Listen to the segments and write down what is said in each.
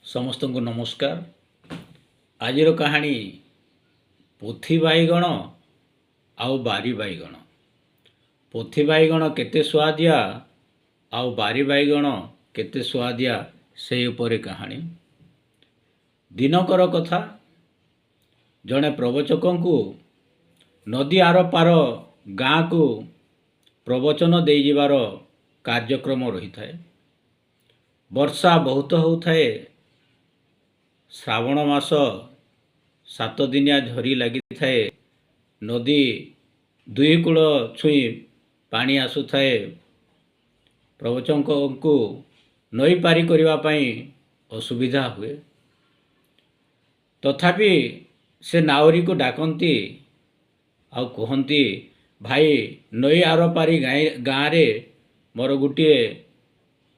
ସମସ୍ତଙ୍କୁ ନମସ୍କାର। ଆଜିର କାହାଣୀ ପୋଥି ବାଇଗଣ ଆଉ ବାରି ବାଇଗଣ। ପୋଥି ବାଇଗଣ କେତେ ସୁଆଦିଆ ଆଉ ବାରି ବାଇଗଣ କେତେ ସୁଆଦିଆ, ସେଇ ଉପରେ କାହାଣୀ। ଦିନକର କଥା, ଜଣେ ପ୍ରବଚକଙ୍କୁ ନଦୀ ଆରପାର ଗାଁକୁ ପ୍ରବଚନ ଦେଇଯିବାର କାର୍ଯ୍ୟକ୍ରମ ରହିଥାଏ। ବର୍ଷା ବହୁତ ହେଉଥାଏ। ଶ୍ରାବଣ ମାସ, 7 ଦିନିଆ ଝରି ଲାଗିଥାଏ। ନଦୀ ଦୁଇ କୂଳ ଛୁଇଁ ପାଣି ଆସୁଥାଏ। ପ୍ରବଚକଙ୍କୁ ନଈ ପାରି କରିବା ପାଇଁ ଅସୁବିଧା ହୁଏ। ତଥାପି ସେ ନାଉରୀକୁ ଡାକନ୍ତି ଆଉ କୁହନ୍ତି, "ଭାଇ, ନଈ ଆରପାରି ଗାଁରେ ମୋର ଗୋଟିଏ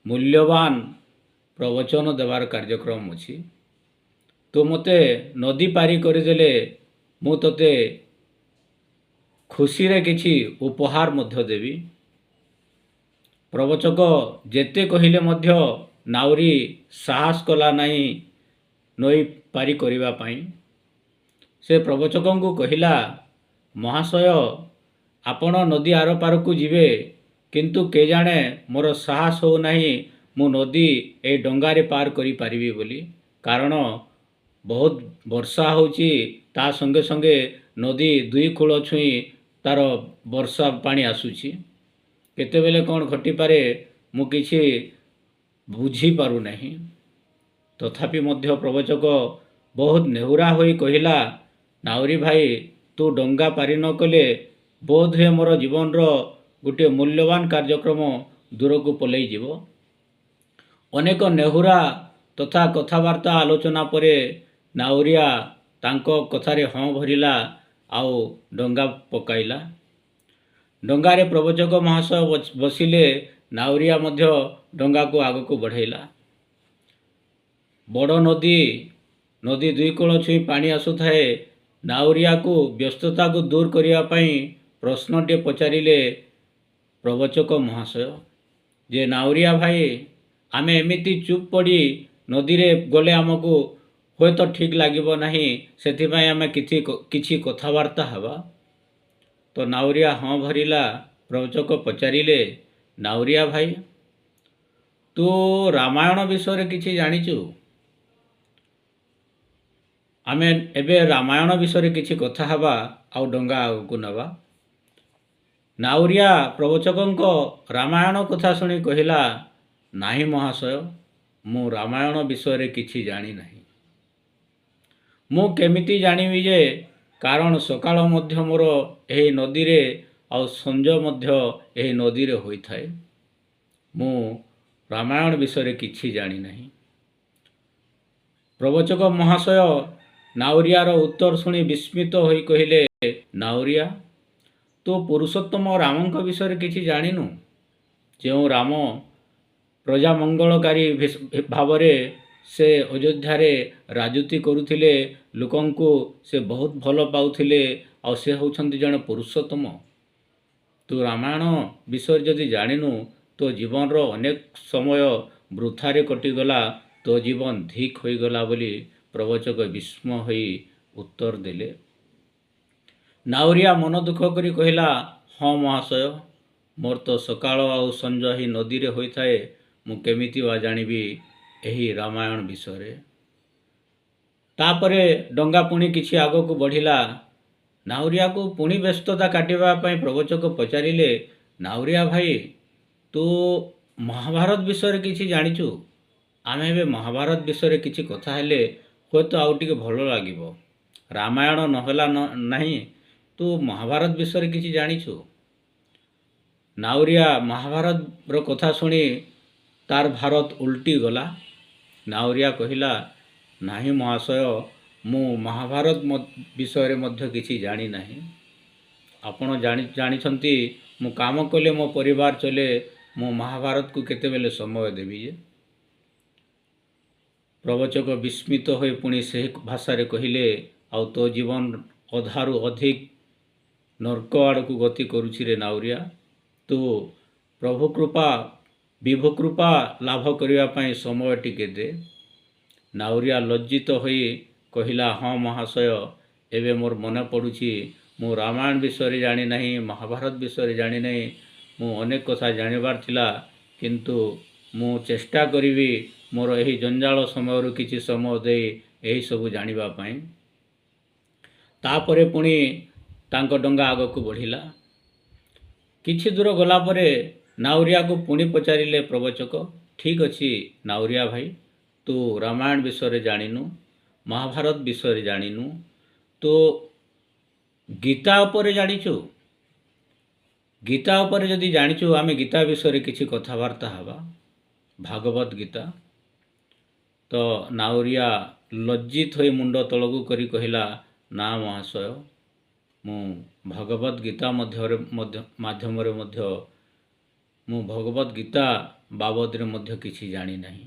ମୂଲ୍ୟବାନ ପ୍ରବଚନ ଦେବାର କାର୍ଯ୍ୟକ୍ରମ ଅଛି। ତୁ ମୋତେ ନଦୀ ପାରି କରିଦେଲେ ମୁଁ ତୋତେ ଖୁସିରେ କିଛି ଉପହାର ମଧ୍ୟ ଦେବି।" ପ୍ରବଚକ ଯେତେ କହିଲେ ମଧ୍ୟ ନାଉରୀ ସାହସ କଲା ନାହିଁ ନଈ ପାରି କରିବା ପାଇଁ। ସେ ପ୍ରବଚକଙ୍କୁ କହିଲା, "ମହାଶୟ, ଆପଣ ନଦୀ ଆରପାରକୁ ଯିବେ, କିନ୍ତୁ କେଜାଣେ ମୋର ସାହସ ହେଉନାହିଁ ମୁଁ ନଦୀ ଏଇ ଡଙ୍ଗାରେ ପାର କରିପାରିବି ବୋଲି। କାରଣ ବହୁତ ବର୍ଷା ହେଉଛି, ତା ସଙ୍ଗେ ସଙ୍ଗେ ନଦୀ ଦୁଇ କୂଳ ଛୁଇଁ ତାର ବର୍ଷା ପାଣି ଆସୁଛି। କେତେବେଳେ କ'ଣ ଘଟିପାରେ, ମୁଁ କିଛି ବୁଝିପାରୁନାହିଁ।" ତଥାପି ମଧ୍ୟ ପ୍ରବଚକ ବହୁତ ନେହୁରା ହୋଇ କହିଲା, "ନାଉରୀ ଭାଇ, ତୁ ଡଙ୍ଗା ପାରି ନ କଲେ ବୋଧହୁଏ ମୋର ଜୀବନର ଗୋଟିଏ ମୂଲ୍ୟବାନ କାର୍ଯ୍ୟକ୍ରମ ଦୂରକୁ ପଲେଇଯିବ।" ଅନେକ ନେହୁରା ତଥା କଥାବାର୍ତ୍ତା ଆଲୋଚନା ପରେ ନାଉରିଆ ତାଙ୍କ କଥାରେ ହଁ ଭରିଲା ଆଉ ଡଙ୍ଗା ପକାଇଲା। ଡଙ୍ଗାରେ ପ୍ରବଚକ ମହାଶୟ ବସିଲେ। ନାଉରିଆ ମଧ୍ୟ ଡଙ୍ଗାକୁ ଆଗକୁ ବଢ଼େଇଲା। ବଡ଼ ନଦୀ, ନଦୀ ଦୁଇ କୂଳ ଛୁଇଁ ପାଣି ଆସୁଥାଏ। ନାଉରିଆକୁ ବ୍ୟସ୍ତତାକୁ ଦୂର କରିବା ପାଇଁ ପ୍ରଶ୍ନଟିଏ ପଚାରିଲେ ପ୍ରବଚକ ମହାଶୟ ଯେ, "ନାଉରିଆ ଭାଇ, ଆମେ ଏମିତି ଚୁପ୍ ପଡ଼ି ନଦୀରେ ଗଲେ ଆମକୁ ହୁଏତ ଠିକ୍ ଲାଗିବ ନାହିଁ। ସେଥିପାଇଁ ଆମେ କିଛି କିଛି କଥାବାର୍ତ୍ତା ହେବା।" ତ ନାଉରିଆ ହଁ ଭରିଲା। ପ୍ରବଚକ ପଚାରିଲେ, "ନାଉରିଆ ଭାଇ, ତୁ ରାମାୟଣ ବିଷୟରେ କିଛି ଜାଣିଛୁ? ଆମେ ଏବେ ରାମାୟଣ ବିଷୟରେ କିଛି କଥା ହେବା ଆଉ ଡଙ୍ଗା ଆଗକୁ ନେବା।" ନାଉରିଆ ପ୍ରବଚକଙ୍କ ରାମାୟଣ କଥା ଶୁଣି କହିଲା, "ନାହିଁ ମହାଶୟ, ମୁଁ ରାମାୟଣ ବିଷୟରେ କିଛି ଜାଣିନାହିଁ। ମୁଁ କେମିତି ଜାଣିବି ଯେ? କାରଣ ସକାଳ ମଧ୍ୟ ମୋର ଏହି ନଦୀରେ ଆଉ ସଞ୍ଜ ମଧ୍ୟ ଏହି ନଦୀରେ ହୋଇଥାଏ। ମୁଁ ରାମାୟଣ ବିଷୟରେ କିଛି ଜାଣିନାହିଁ।" ପ୍ରବଚକ ମହାଶୟ ନାଉରିଆର ଉତ୍ତର ଶୁଣି ବିସ୍ମିତ ହୋଇ କହିଲେ, "ନାଉରିଆ, ତୁ ପୁରୁଷୋତ୍ତମ ରାମଙ୍କ ବିଷୟରେ କିଛି ଜାଣିନୁ? ଯେଉଁ ରାମ ପ୍ରଜା ମଙ୍ଗଳକାରୀ ଭାବରେ ସେ ଅଯୋଧ୍ୟାରେ ରାଜୁତି କରୁଥିଲେ, ଲୋକଙ୍କୁ ସେ ବହୁତ ଭଲ ପାଉଥିଲେ ଆଉ ସେ ହେଉଛନ୍ତି ଜଣେ ପୁରୁଷୋତ୍ତମ। ତୁ ରାମାୟଣ ବିଷୟରେ ଯଦି ଜାଣିନୁ, ତୋ ଜୀବନର ଅନେକ ସମୟ ବୃଥାରେ କଟିଗଲା, ତୋ ଜୀବନ ଧିକ୍ ହୋଇଗଲା" ବୋଲି ପ୍ରବଚକ ବିସ୍ମୟ ହୋଇ ଉତ୍ତର ଦେଲେ। ନାଉରିଆ ମନ ଦୁଃଖ କରି କହିଲା, "ହଁ ମହାଶୟ, ମୋର ତ ସକାଳ ଆଉ ସଞ୍ଜ ଏହି ନଦୀରେ ହୋଇଥାଏ। ମୁଁ କେମିତି ବା ଜାଣିବି ଏହି ରାମାୟଣ ବିଷୟରେ?" ତାପରେ ଡଙ୍ଗା ପୁଣି କିଛି ଆଗକୁ ବଢ଼ିଲା। ନାଉରିଆକୁ ପୁଣି ବ୍ୟସ୍ତତା କାଟିବା ପାଇଁ ପ୍ରବଚକ ପଚାରିଲେ, "ନାଉରିଆ ଭାଇ, ତୁ ମହାଭାରତ ବିଷୟରେ କିଛି ଜାଣିଛୁ? ଆମେ ଏବେ ମହାଭାରତ ବିଷୟରେ କିଛି କଥା ହେଲେ ହୁଏତ ଆଉ ଟିକେ ଭଲ ଲାଗିବ। ରାମାୟଣ ନହେଲା ନାହିଁ, ତୁ ମହାଭାରତ ବିଷୟରେ କିଛି ଜାଣିଛୁ?" ନାଉରିଆ ମହାଭାରତର କଥା ଶୁଣି ତାର ଭାରତ ଉଲ୍ଟି ଗଲା। ନାଉରିଆ କହିଲା, "ନାହିଁ ମହାଶୟ, ମୁଁ ମହାଭାରତ ବିଷୟରେ ମଧ୍ୟ କିଛି ଜାଣିନାହିଁ। ଆପଣ ଜାଣିଛନ୍ତି, ମୁଁ କାମ କଲେ ମୋ ପରିବାର ଚଲେ। ମୁଁ ମହାଭାରତକୁ କେତେବେଳେ ସମୟ ଦେବି ଯେ?" ପ୍ରବଚକ ବିସ୍ମିତ ହୋଇ ପୁଣି ସେହି ଭାଷାରେ କହିଲେ, "ଆଉ ତୋ ଜୀବନ ଅଧାରୁ ଅଧିକ ନର୍କ ଆଡ଼କୁ ଗତି କରୁଛି ରେ ନାଉରିଆ। ତୁ ପ୍ରଭୁ କୃପା, ବିଭୁ କୃପା ଲାଭ କରିବା ପାଇଁ ସମୟ ଟିକେ ଦେ।" ନାଉରିଆ ଲଜ୍ଜିତ ହୋଇ କହିଲା, ହଁ ମହାଶୟ, ଏବେ ମୋର ମନେ ପଡ଼ୁଛି, ମୁଁ ରାମାୟଣ ବିଷୟରେ ଜାଣିନାହିଁ, ମହାଭାରତ ବିଷୟରେ ଜାଣିନାହିଁ। ମୁଁ ଅନେକ କଥା ଜାଣିବାର ଥିଲା, କିନ୍ତୁ ମୁଁ ଚେଷ୍ଟା କରିବି ମୋର ଏହି ଜଞ୍ଜାଳ ସମୟରୁ କିଛି ସମୟ ଦେଇ ଏହିସବୁ ଜାଣିବା ପାଇଁ। ତାପରେ ପୁଣି ତାଙ୍କ ଡଙ୍ଗା ଆଗକୁ ବଢ଼ିଲା। କିଛି ଦୂର ଗଲା ପରେ ନାଉରିଆକୁ ପୁଣି ପଚାରିଲେ ପ୍ରବଚକ, ଠିକ୍ ଅଛି ନାଉରିଆ ଭାଇ, ତୁ ରାମାୟଣ ବିଷୟରେ ଜାଣିନୁ, ମହାଭାରତ ବିଷୟରେ ଜାଣିନୁ, ତୁ ଗୀତା ଉପରେ ଜାଣିଛୁ? ଗୀତା ଉପରେ ଯଦି ଜାଣିଛୁ, ଆମେ ଗୀତା ବିଷୟରେ କିଛି କଥାବାର୍ତ୍ତା ହେବା, ଭାଗବତ ଗୀତା। ତ ନାଉରିଆ ଲଜ୍ଜିତ ହୋଇ ମୁଣ୍ଡ ତଳକୁ କରି କହିଲା, ନା ମହାଶୟ, ମୁଁ ଭଗବତ ଗୀତା ମଧ୍ୟରେ ମଧ୍ୟ ମାଧ୍ୟମରେ ମଧ୍ୟ ମୁଁ ଭଗବତ ଗୀତା ବାବଦରେ ମଧ୍ୟ କିଛି ଜାଣିନାହିଁ।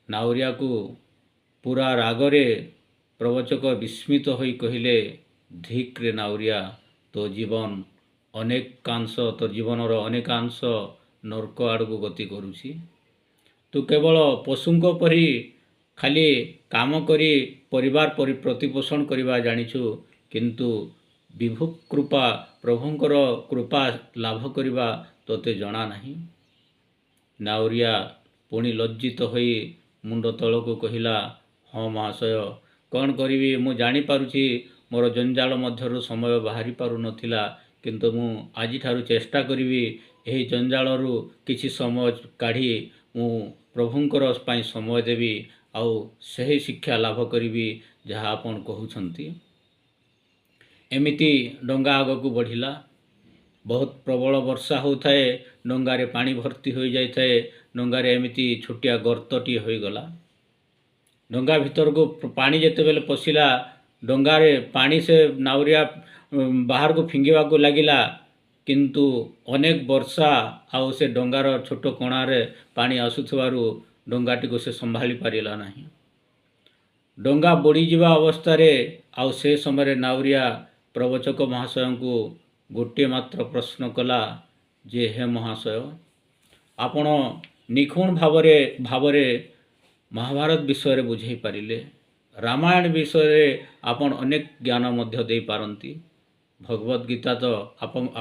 ନାଉରିଆକୁ ପୁରା ରାଗରେ ପ୍ରବଚକ ବିସ୍ମିତ ହୋଇ କହିଲେ, ଧିକ୍ରେ ନାଉରିଆ, ତୋ ଜୀବନ ଅନେକାଂଶ, ତୋ ଜୀବନର ଅନେକାଂଶ ନର୍କ ଆଡ଼କୁ ଗତି କରୁଛି। ତୁ କେବଳ ପଶୁଙ୍କ ପରି ଖାଲି କାମ କରି ପରିବାର ପ୍ରତିପୋଷଣ କରିବା ଜାଣିଛୁ, କିନ୍ତୁ ବିଭୁ କୃପା, ପ୍ରଭୁଙ୍କର କୃପା ଲାଭ କରିବା ତୋତେ ଜଣା ନାହିଁ। ନାଉରିଆ ପୁଣି ଲଜ୍ଜିତ ହୋଇ ମୁଣ୍ଡ ତଳକୁ କହିଲା, ହଁ ମହାଶୟ, କ'ଣ କରିବି, ମୁଁ ଜାଣିପାରୁଛି ମୋର ଜଞ୍ଜାଳ ମଧ୍ୟରୁ ସମୟ ବାହାରି ପାରୁନଥିଲା, କିନ୍ତୁ ମୁଁ ଆଜିଠାରୁ ଚେଷ୍ଟା କରିବି ଏହି ଜଞ୍ଜାଳରୁ କିଛି ସମୟ କାଢ଼ି ମୁଁ ପ୍ରଭୁଙ୍କର ପାଇଁ ସମୟ ଦେବି ଆଉ ସେହି ଶିକ୍ଷା ଲାଭ କରିବି ଯାହା ଆପଣ କହୁଛନ୍ତି। ଏମିତି ଡଙ୍ଗା ଆଗକୁ ବଢ଼ିଲା। ବହୁତ ପ୍ରବଳ ବର୍ଷା ହେଉଥାଏ, ଡଙ୍ଗାରେ ପାଣି ଭର୍ତ୍ତି ହୋଇଯାଇଥାଏ। ଡଙ୍ଗାରେ ଏମିତି ଛୋଟିଆ ଗର୍ତ୍ତଟିଏ ହୋଇଗଲା। ଡଙ୍ଗା ଭିତରକୁ ପାଣି ଯେତେବେଳେ ପଶିଲା, ଡଙ୍ଗାରେ ପାଣି ସେ ନାଉରିଆ ବାହାରକୁ ଫିଙ୍ଗିବାକୁ ଲାଗିଲା, କିନ୍ତୁ ଅନେକ ବର୍ଷା ଆଉ ସେ ଡଙ୍ଗାର ଛୋଟ କଣାରେ ପାଣି ଆସୁଥିବାରୁ ଡଙ୍ଗାଟିକୁ ସେ ସମ୍ଭାଳି ପାରିଲା ନାହିଁ। ଡଙ୍ଗା ବୁଡ଼ିଯିବା ଅବସ୍ଥାରେ। ଆଉ ସେ ସମୟରେ ନାଉରିଆ ପ୍ରବଚକ ମହାଶୟଙ୍କୁ ଗୋଟିଏ ମାତ୍ର ପ୍ରଶ୍ନ କଲା ଯେ, ହେ ମହାଶୟ, ଆପଣ ନିଖୁଣ ଭାବରେ ମହାଭାରତ ବିଷୟରେ ବୁଝେଇ ପାରିଲେ, ରାମାୟଣ ବିଷୟରେ ଆପଣ ଅନେକ ଜ୍ଞାନ ମଧ୍ୟ ଦେଇପାରନ୍ତି, ଭଗବତ ଗୀତା ତ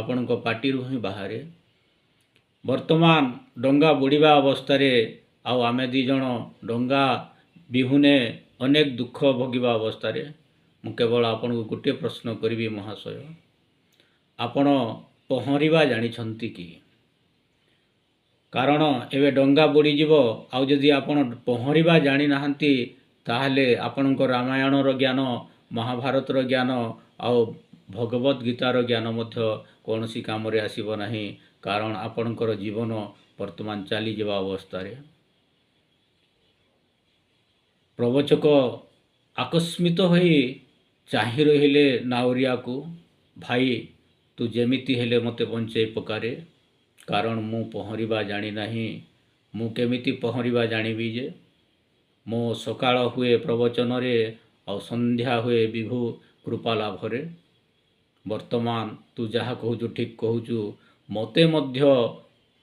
ଆପଣଙ୍କ ପାଟିରୁ ହିଁ ବାହାରେ। ବର୍ତ୍ତମାନ ଡଙ୍ଗା ବୁଡ଼ିବା ଅବସ୍ଥାରେ ଆଉ ଆମେ ଦୁଇ ଜଣ ଡଙ୍ଗା ବିହୁନେ ଅନେକ ଦୁଃଖ ଭୋଗିବା ଅବସ୍ଥାରେ, ମୁଁ କେବଳ ଆପଣଙ୍କୁ ଗୋଟିଏ ପ୍ରଶ୍ନ କରିବି ମହାଶୟ, ଆପଣ ପହଁରିବା ଜାଣିଛନ୍ତି କି? କାରଣ ଏବେ ଡଙ୍ଗା ବୁଡ଼ିଯିବ, ଆଉ ଯଦି ଆପଣ ପହଁରିବା ଜାଣିନାହାନ୍ତି, ତାହେଲେ ଆପଣଙ୍କ ରାମାୟଣର ଜ୍ଞାନ, ମହାଭାରତର ଜ୍ଞାନ ଆଉ ଭଗବତ ଗୀତାର ଜ୍ଞାନ ମଧ୍ୟ କୌଣସି କାମରେ ଆସିବ ନାହିଁ, କାରଣ ଆପଣଙ୍କର ଜୀବନ ବର୍ତ୍ତମାନ ଚାଲିଯିବା ଅବସ୍ଥାରେ। ପ୍ରବଚକ ଆକସ୍ମିତ ହୋଇ ଚାହିଁ ରହିଲେ ନାଉରିଆକୁ। ଭାଇ, ତୁ ଯେମିତି ହେଲେ ମୋତେ ବଞ୍ଚେଇ ପକାରେ, କାରଣ ମୁଁ ପହଁରିବା ଜାଣିନାହିଁ। ମୁଁ କେମିତି ପହଁରିବା ଜାଣିବି ଯେ? ମୋ ସକାଳ ହୁଏ ପ୍ରବଚନରେ ଆଉ ସନ୍ଧ୍ୟା ହୁଏ ବିଭୁ କୃପା ଲାଭରେ। ବର୍ତ୍ତମାନ ତୁ ଯାହା କହୁଛୁ ଠିକ୍ କହୁଛୁ। ମୋତେ ମଧ୍ୟ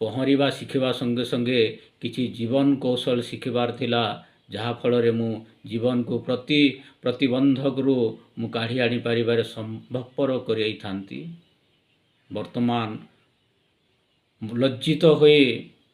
ପହଁରିବା ଶିଖିବା ସଙ୍ଗେ ସଙ୍ଗେ କିଛି ଜୀବନ କୌଶଳ ଶିଖିବାର ଥିଲା, ଯାହାଫଳରେ ମୁଁ ଜୀବନକୁ ପ୍ରତି ପ୍ରତିବନ୍ଧକରୁ ମୁଁ କାଢ଼ି ଆଣିପାରିବାରେ ସମ୍ଭବପର କରାଇଥାନ୍ତି। ବର୍ତ୍ତମାନ ଲଜ୍ଜିତ ହୋଇ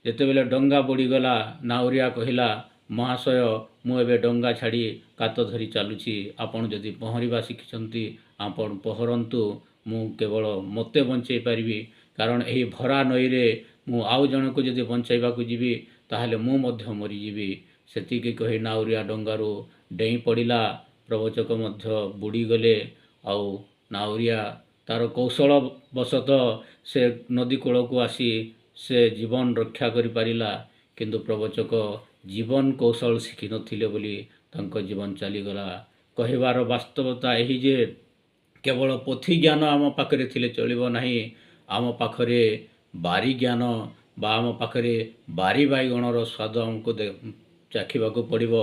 ଯେତେବେଳେ ଡଙ୍ଗା ବୁଡ଼ିଗଲା, ନାଉରିଆ କହିଲା, ମହାଶୟ, ମୁଁ ଏବେ ଡଙ୍ଗା ଛାଡ଼ି କାତ ଧରି ଚାଲୁଛି। ଆପଣ ଯଦି ପହଁରିବା ଶିଖିଛନ୍ତି, ଆପଣ ପହଁରନ୍ତୁ। ମୁଁ କେବଳ ମୋତେ ବଞ୍ଚେଇ ପାରିବି, କାରଣ ଏହି ଭରା ନଈରେ ମୁଁ ଆଉ ଜଣକୁ ଯଦି ବଞ୍ଚାଇବାକୁ ଯିବି, ତାହେଲେ ମୁଁ ମଧ୍ୟ ମରିଯିବି। ସେତିକି କହି ନାଉରିଆ ଡଙ୍ଗାରୁ ଡେଇଁ ପଡ଼ିଲା। ପ୍ରବଚକ ମଧ୍ୟ ବୁଡ଼ିଗଲେ। ଆଉ ନାଉରିଆ ତାର କୌଶଳ ବଶତଃ ସେ ନଦୀ କୂଳକୁ ଆସି ସେ ଜୀବନ ରକ୍ଷା କରିପାରିଲା, କିନ୍ତୁ ପ୍ରବଚକ ଜୀବନ କୌଶଳ ଶିଖିନଥିଲେ ବୋଲି ତାଙ୍କ ଜୀବନ ଚାଲିଗଲା। କହିବାର ବାସ୍ତବତା ଏହି ଯେ କେବଳ ପୋଥି ଜ୍ଞାନ ଆମ ପାଖରେ ଥିଲେ ଚଳିବ ନାହିଁ। ଆମ ପାଖରେ ବାରି ଜ୍ଞାନ ବା ଆମ ପାଖରେ ବାରି ବାଇଗଣର ସ୍ୱାଦ ଆମକୁ ଚାଖିବାକୁ ପଡ଼ିବ।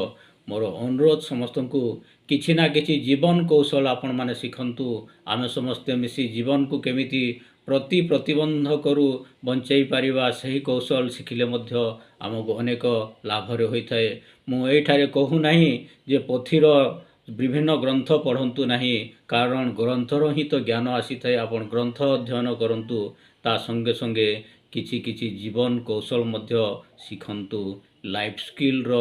ମୋର ଅନୁରୋଧ ସମସ୍ତଙ୍କୁ, କିଛି ନା କିଛି ଜୀବନ କୌଶଳ ଆପଣମାନେ ଶିଖନ୍ତୁ। ଆମେ ସମସ୍ତେ ମିଶି ଜୀବନକୁ କେମିତି ପ୍ରତି ପ୍ରତିବନ୍ଧକରୁ ବଞ୍ଚେଇ ପାରିବା, ସେହି କୌଶଳ ଶିଖିଲେ ମଧ୍ୟ ଆମକୁ ଅନେକ ଲାଭରେ ହୋଇଥାଏ। ମୁଁ ଏଇଠାରେ କହୁନାହିଁ ଯେ ପୋଥିର ବିଭିନ୍ନ ଗ୍ରନ୍ଥ ପଢ଼ନ୍ତୁ ନାହିଁ, କାରଣ ଗ୍ରନ୍ଥର ହିଁ ତ ଜ୍ଞାନ ଆସିଥାଏ। ଆପଣ ଗ୍ରନ୍ଥ ଅଧ୍ୟୟନ କରନ୍ତୁ, ତା ସଙ୍ଗେ ସଙ୍ଗେ କିଛି କିଛି ଜୀବନ କୌଶଳ ମଧ୍ୟ ଶିଖନ୍ତୁ। ଲାଇଫ୍ ସ୍କିଲ୍ର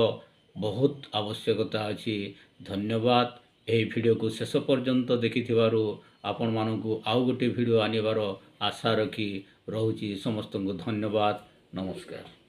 ବହୁତ ଆବଶ୍ୟକତା ଅଛି। ଧନ୍ୟବାଦ ଏହି ଭିଡ଼ିଓକୁ ଶେଷ ପର୍ଯ୍ୟନ୍ତ ଦେଖିଥିବାରୁ। ଆପଣମାନଙ୍କୁ ଆଉ ଗୋଟିଏ ଭିଡ଼ିଓ ଆଣିବାର ଆଶା ରଖି ରହୁଛି। ସମସ୍ତଙ୍କୁ ଧନ୍ୟବାଦ, ନମସ୍କାର।